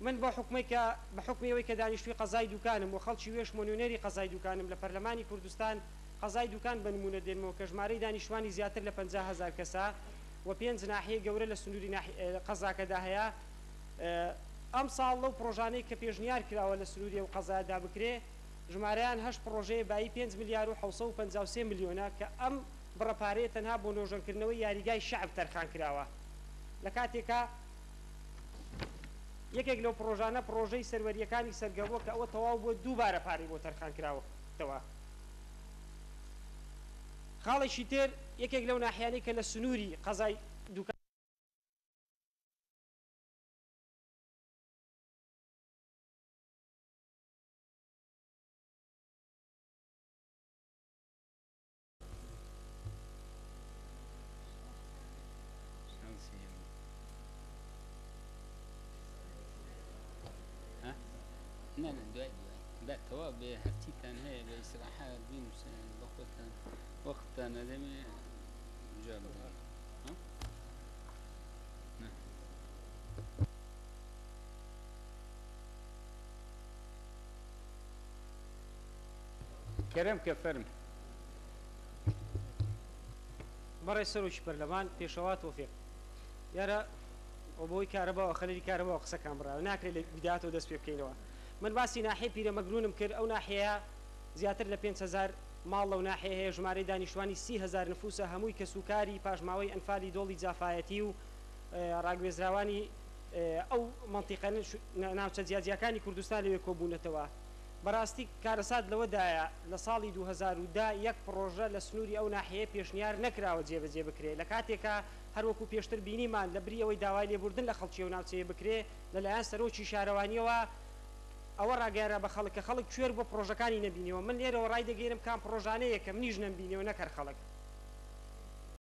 من بۆ حوکمەی کە بە حوکمی ئەوەی کە دانیشتووی قەزای دوکانم و خەڵکی وێشم و نوێنەری قەزای دوکانم لە پەرلەمانی کوردستان، قەزای دوکان بە نموونە دێنمەوە کە ژمارەی دانیشتوانی زیاتر لە 50,000 کەسە و پێنج ناحیەی گەورە لە سنووری قەزاکەدا هەیە. ئەمساڵ لەو پڕۆژانەی کە پێشنیار کراوە لە سنووری ئەو قەزایەدا بکرێ، ژمارەیان هەشت پڕۆژەیە بایی 5 ملیار و 753 ملیۆنە کە ئەم بڕە پارەیە تەنها بۆ نۆژەنکردنەوەی یاریگای شەعب تەرخان کراوە لە کاتێکا یەکێک لەو پڕۆژانە پڕۆژەی سەروەرییەکانی سەرگەڕووە کە ئەوە تەواو بووە دووبارە پارەی بۆ تەرخان کراوەتەوە. خاڵێکی تر یەکێک لەو ناحیانەی کە لە سنووری قەزای دوکان، نا نا دوای دوای با تەواو بێ هەرچیتان هەیە بە ئیسراحەت بینوسن بە خۆتان وەختتان ئەدەمێ جواب بدەن ها؟ نا. کەرەم کە فەرم. بەڕێز سەرۆکی پەرلەمان پێشەوا تۆفیق دیارە ئەو بەهۆی کارەباوە خەلەلی کارەباوە قسەکان بڕاوە ناکرێت لە بیداتەوە دەست پێ بکەینەوە من باسی ناحیەی پیرەمەگرونم کرد ئەو ناحیەیە زیاتر لە 5000 ماڵ لەو ناحیە هەیە ژمارەی دانیشتوانی 30,000 نفوسە هەمووی کەسوکاری پاشماوەی ئەنفالی دۆڵی جافایەتی و ڕاگوێزراوانی ئەو مەنتیقە ناوچە جیاجیاکانی کوردستان لەوێ کۆبوونەتەوە. بەراستی کارەسات لەوەدایە لە ساڵی 2010 یەک پڕۆژە لە سنووری ئەو ناحیەیە پێشنیار نەکراوە جێبەجێ بکرێ لە کاتێکا هەر وەکو پێشتر بینیمان لە بری ئەوەی داوای لێبوردن لە خەڵکی ئەو ناوچەیە بکرێ لە لایەن سەرۆکی شارەوانیەوە ئەوە ڕاگەیەنرا بە خەڵک کە خەڵک کوێر بووە پڕۆژەکانی نەبینیوە من لێرەوە ڕایدەگەیەنم کام پڕۆژانەیە کە منیش نەمبینیوە نەک هەر خەڵک.